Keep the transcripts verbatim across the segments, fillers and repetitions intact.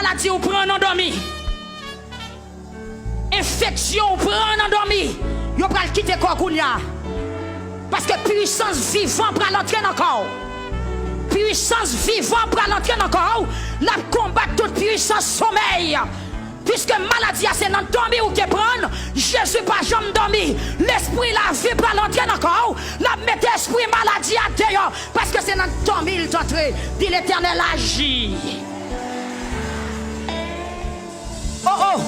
Maladi w pran nan dòmi. Enfeksyon w pran nan dòmi. Yo pral kite kò w kounye a. Paske pisans vivan pral antre nan kò w. Pisans vivan pral antre nan kò w. L ap konbat tout pisans somèy. Piske maladi a se nan dòmi ou te pran l, Jezi pa janm dòmi. Lespri lavi pral antre nan kò w. L ap mete espri maladi a deyò. Paske se nan dòmi l t antre. Di Letènèl aji. Oh, oh.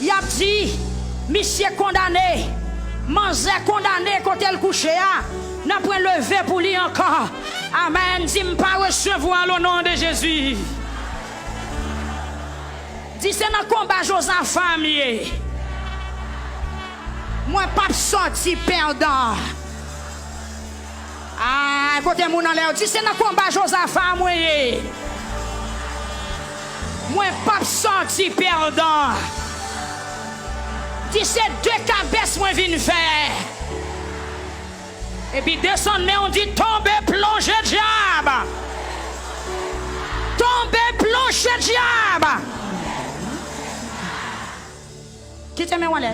Y ap di, misye kondane, manzè kondane kote l kouche a, n ap leve pou li ankò. Amèn. Di, m pa resevwa l o non de Jezi. Di, se nan konba Jozafa m ye. Mwen p ap sòti pèdan. Ah, kote moun anlè yo? Di, se nan konba Jozafa mwen ye. Mwen p ap sòti pèdan. Di, se de kabès mwen vin fè. Epi desann men w, di, tonbe plonje dyab. Tonbe plonje dyab. Kite men w anlè.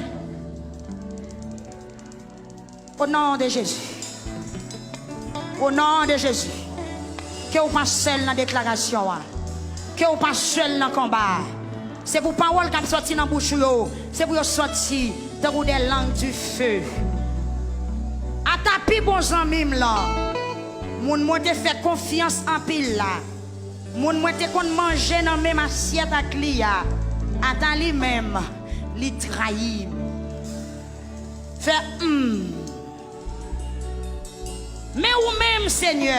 O non de Jezi. O non de Jezi. Ke w pa sèl nan deklarasyon an. Ke w pa sèl nan konba a. Se pou pawòl k ap sòti nan bouch ou yo, se pou yo sòti tankou de lang dife. Ata pi bon zanmi m lan, moun mwen te fè konfyans anpil la, moun mwen te konn manje nan menm asyèt ak li a, ata li menm, li trayi m. Fè, hmm. Men ou menm, Senyè,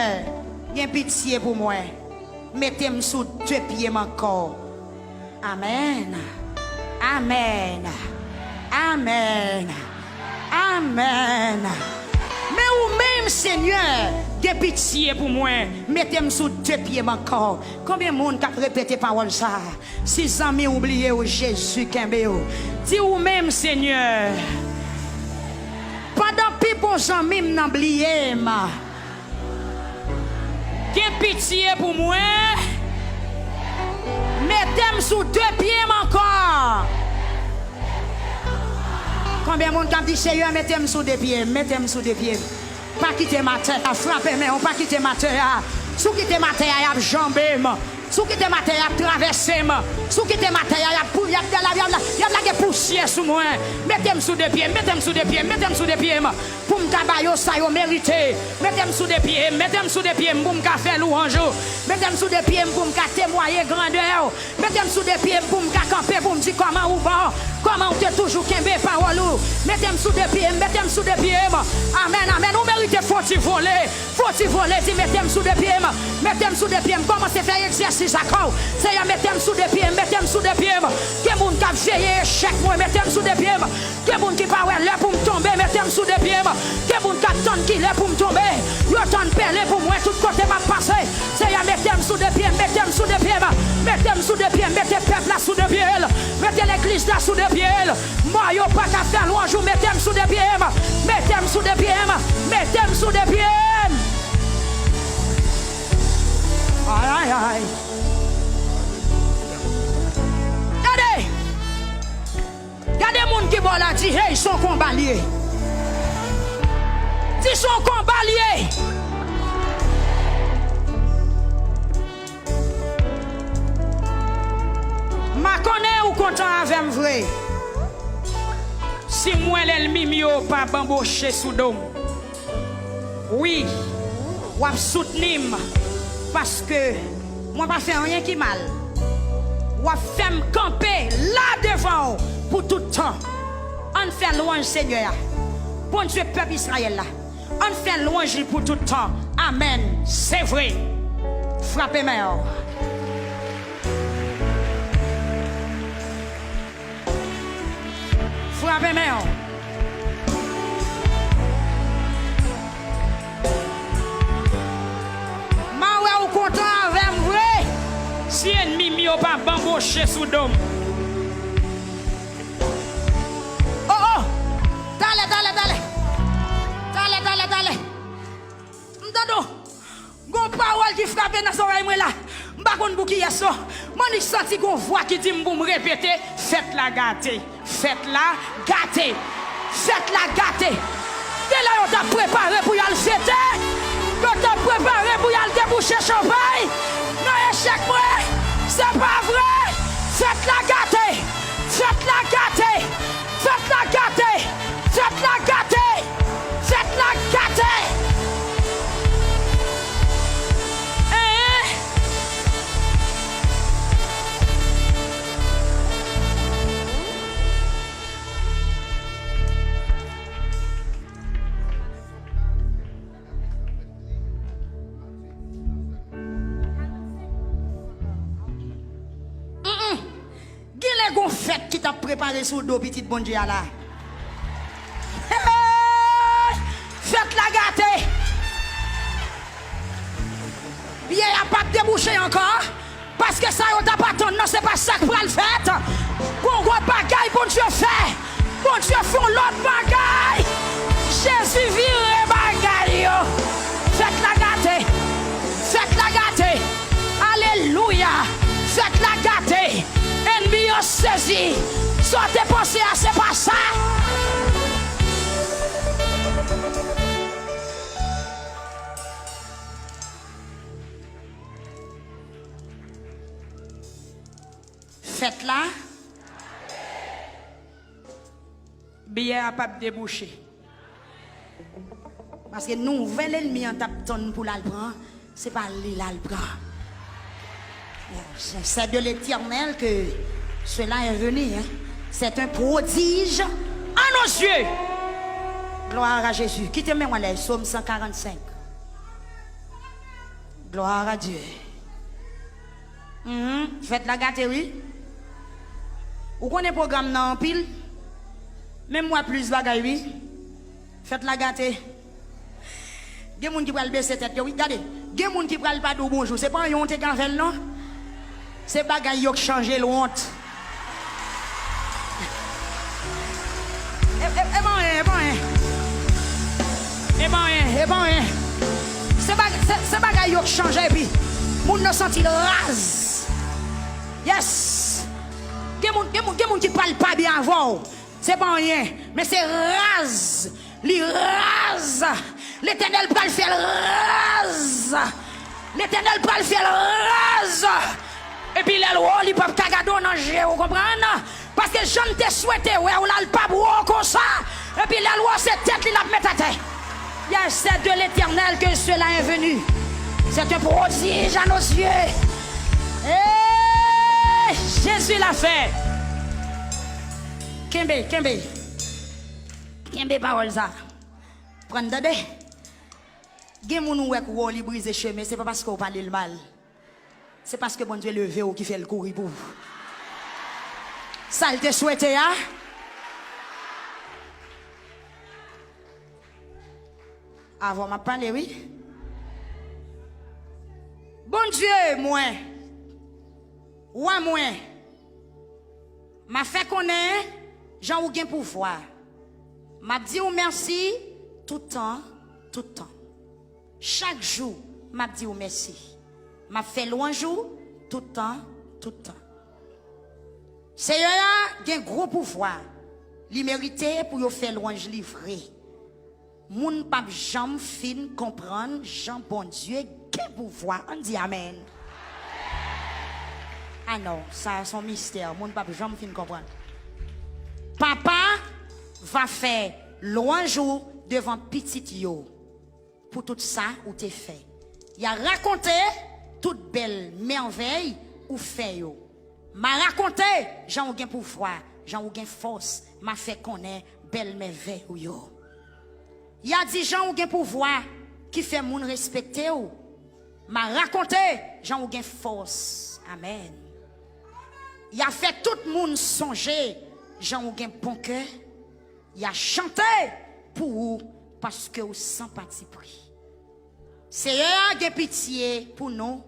gen pitye pou mwen. Mete m sou de pye m ankò. Amèn. Amèn. Amèn. Amèn. Men ou menm, Senyè, gen pitye pou mwen. Mete m sou de pye m ankò. Konbyen moun k ap repete pawòl sa a? Si zanmi w bliye w, Jezi kenbe w. Di, ou menm, Senyè, pandan pi bon zanmi m nan bliye m, gen pitye pou mwen, mete m sou de pye m ankò. Konbyen moun k ap di, Senyè, mete m sou de pye m, mete m sou de pye m? Pa kite m atè a, frape men w, pa kite m atè a. Si w kite m atè a, y ap janbe m. Si w kite m atè a, y ap travèse m. Si w kite m atè a, y ap pou, y ap, y ap, y ap, y ap lage pousyè sou mwen. Mete m sou de pye m, mete m sou de pye m, mete m sou de pye m. Pou m ka ba yo sa yo merite. Mete m sou de pye m, mete m sou de pye m pou m ka fè lwanj ou. Mete m sou de pye m pou m ka temwaye grandè w. Mete m sou de pye m pou m ka kanpe, pou m di kòman ou bon, kòman ou te toujou kenbe pawòl ou. Mete m sou de pye m, mete m sou de pye m. Amèn, amèn. Ou merite fon ti vole, fon ti vole, di, mete m sou de pye m, mete m sou de pye m. Kòmanse fè egzèsis ak kò w. Senyè, mete m sou de pye m, mete m sou de pye m. Gen moun k ap veye echèk mwen, mete m sou de pye m. Gen moun ki pa wè lè pou m tonbe, mete m sou de pye m. Gen moun k ap tann ki lè pou m tonbe. Yo tann pèlen pou mwen tout kote m ap pase. Senyè, mete m sou de pye m, mete m sou de pye m. Mete m sou de pye m, mete pèp la sou de pye l. Mete legliz la sou de pye l. Mò yo pa ka fè lwanj ou, mete m sou de pye m. Mete m sou de pye m, mete m sou de pye m. Ay, ay, ay. Gade! Gade moun ki bò w la, di, hey, se yon konba l ye. Di, se yon konba l ye. M a konnen ou kontan avè m vre. Si m wè lènmi m yo pa banboche sou do m. Wi, w ap soutni m, paske mwen pa fè anyen ki mal. W ap fè m kanpe la devan w pou tout tan. Ann fè lwanj Senyè a, Bondye pèp Izrayèl la. Ann fè lwanj li pou tout tan. Amèn. Se vre. Frape men w. Frape men w. M a wè ou kontan avè m vre. Si ènmi m yo pa banboche sou do m. Oh, oh. Talè, talè, talè. Talè, talè, talè. M tande w. Gon pawòl ki frape nan zòrèy mwen la. M pa konn pou kiyès non. M annik santi gon vwa ki di m pou m repete, fèt la gate, fèt la gate, fèt la gate. Gen lè yo t ap prepare pou y al fete, yo t ap prepare pou y al debouche chanpay. Nan echèk mwen, se pa vre. Fèt la gate, fèt la gate, fèt la gate, fèt la gate, fèt la gate. Hein? Mm-mm. Genlè gon fèt ki t ap prepare sou do pitit Bondye a la. Hey! Fèt la gate. Biyè a p ap debouche ankò. Paske sa yo t ap atann nan, se pa sa k pral fèt. Gon gwo bagay Bondye fè. Bondye fè yon lòt bagay. Jezi vire bagay yo. Fèt la gate. Fèt la gate. Alelouya. Fèt la gate. Ènmi yo sezi. Sa w te panse a, se pa sa. Fèt la, biyè a p ap debouche. Paske nouvèl ènmi an t ap tann pou l al pran, se pa li l al pran. C'est de l'Éternel que cela est venu, hein. C'est un prodige à nos yeux. Gloire à Jésus. Kite men mwen lè, Sòm san karannsenk. Gloire à Dieu. Mhm. Fèt la gate, wi. Ou konnen pwogram nan anpil. Men m wè plis bagay, wi. Fèt la gate. Gen moun ki pral bese tèt yo, wi. Gade, gen moun ki pral pa di w bonjou. Se pa anyen w te gen avè l, non. Se bagay yo k chanje l wont. E, e, e pa anyen, e pa anyen. E pa anyen, e pa anyen. Se bag-, se, se bagay yo k chanje epi moun nan santi l raz. Yes. Gen moun, gen moun, gen moun ki pral pa byen avè w. Se pa anyen, men se raz. Li raz. Letènèl pral fè l raz. Letènèl pral fè l raz. Epi lè l wè w, li p ap ka gade w nan je, ou konprann? Paske jan l te swete wè w la, l p ap wè w konsa. Epi lè l wè w, se tèt li l ap met atè. Yes, c'est de l'Éternel que cela est venu. C'est un prodige à nos yeux. Hey, Jésus l'a fait. Kenbe, kenbe. Kenbe pawòl sa. Pran tande. Gen moun ou wè k wè w li brize chemen, se pa paske w pale l mal. Se paske Bondye leve w ki fè l kouri pou ou. Sa l te swete a? Avè w m ap pale, wi. Bondye mwen, Wa mwen, m a fè konnen jan ou gen pouvwa. M ap di w mèsi tout tan, tout tan. Chak jou, m ap di w mèsi. M ap fè lwanj ou tout tan, tout tan. Seyè a gen gwo pouvwa. Li merite pou yo fè lwanj li vre. Moun p ap janm fin konprann jan Bondye gen pouvwa. Ann di amèn. Ah non, sa se yon mistè. Moun p ap janm fin konprann. Papa va fè lwanj ou devan pitit yo pou tout sa ou te fè. Y a rakonte tout bèl mèvèy ou fè yo. M a rakonte jan ou gen pouvwa, jan ou gen fòs. M a fè konnen bèl mèvèy ou yo. Y a di jan ou gen pouvwa ki fè moun respekte w. M a rakonte jan ou gen fòs. Amèn. Y a fè tout moun sonje jan ou gen bon kè. Y a chante pou ou paske w san patipri. Seyè a gen pitye pou nou,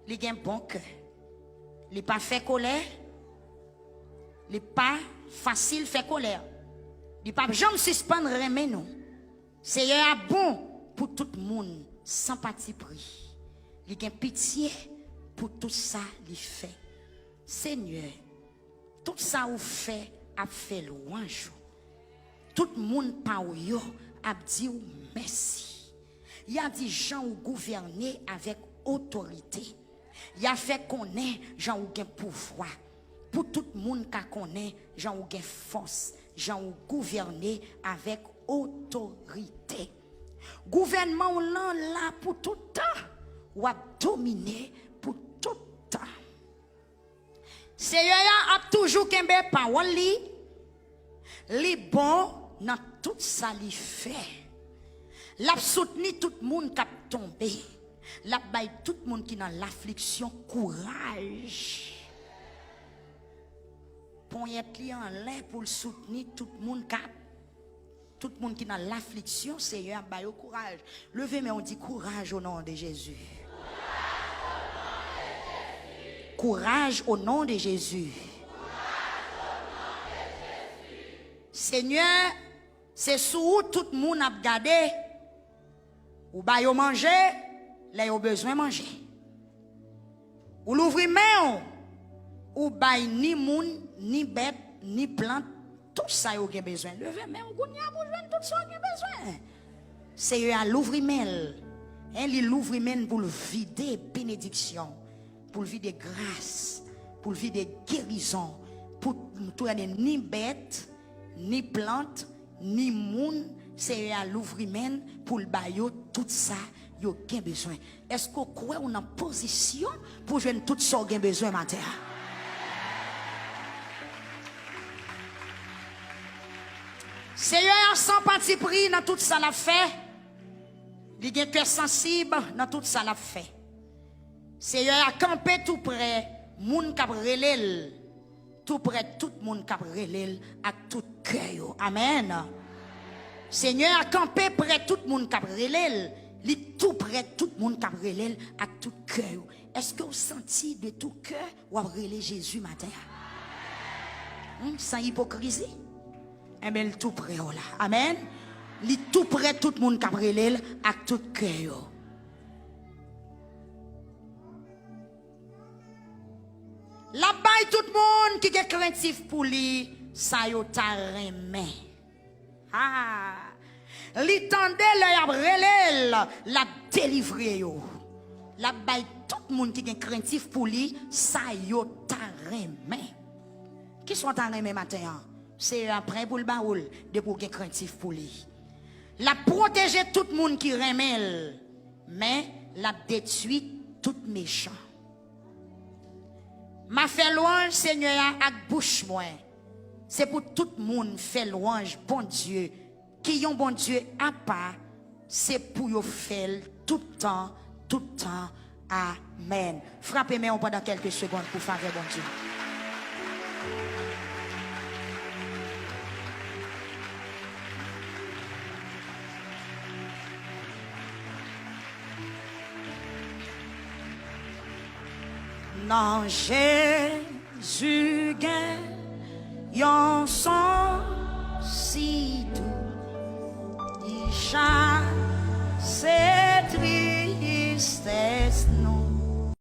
li gen bon kè. Li pa fè kolè, li pa fasil fè kolè. Li p ap janm sispann renmen nou. Seyè a bon pou tout moun, san patipri. Li gen pitye pou tout sa li fè. Senyè, tout sa ou fè ap fè lwanj ou. Tout moun pa w yo ap di w mèsi. Y a di jan ou gouvène avèk otorite. Y a fè konnen jan ou gen pouvwa. Pou tout moun ka konnen jan ou gen fòs, jan ou gouvène avèk otorite. Gouvènman w lan la pou tout tan. W ap domine pou tout tan. Seyè a ap toujou kenbe pawòl li. Li bon nan tout sa li fè. L ap soutni tout moun k ap tonbe. L ap bay tout moun ki nan lafliksyon kouraj. Ponyèt li anlè pou l soutni tout moun k ap Tout moun ki nan lafliksyon, Seyè a ba yo kouraj. Leve men w, di, kouraj o non de Jezi. Kouraj o non de Jezi. Senyè, se sou ou tout moun ap gade. Ou ba yo manje lè yo bezwen manje. Ou louvri men w, ou bay ni moun, ni bèt, ni plant, tout sa yo gen bezwen. Leve men w kounye a pou w jwenn tout sa w gen bezwen. Seyè a louvri men l. En, li louvri men l pou l vide benediksyon, pou l vide gras, pou l vide gerizon, pou tou ni bèt, ni plant, ni moun, Seyè a louvri men l pou l ba yo tout sa yo gen bezwen. Èske w kwè w nan pozisyon pou jwenn tout sa w gen bezwen maten an? Seyè a san patipri nan tout sa l ap fè. Li gen kè sansib nan tout sa l ap fè. Seyè a kanpe tou prè moun k ap rele l, tou prè tout moun k ap rele l ak tout kè yo. Amèn. Seyè a kanpe prè tout moun k ap rele l, li tou prè tout moun k ap rele l ak tout kè yo. Èske w santi de tou kè w ap rele Jezi maten an? Hmm, san ipokrizi? Enben, l tou prè w la. Amèn. Li tou prè tout moun k ap rele l ak tout kè yo. L ap bay tout moun ki gen krentif pou li sa yo ta renmen. Ah! Li tande lè y ap rele l, l ap delivre yo. L ap bay tout moun ki gen krentif pou li sa yo ta renmen. Kisa w ta renmen maten an? Seyè a prè pou l ba ou l depi w gen krentif pou li. L ap pwoteje tout moun ki renmen l, men l ap detwi tout mechan. M a fè lwanj Senyè a ak bouch mwen. Se pou tout moun fè lwanj Bondye, ki yon Bondye apa, se pou yo fè l tout tan, tout tan. Amèn. Frape men w pandan kèlke segonn pou favè Bondye. Nan Jezi gen yon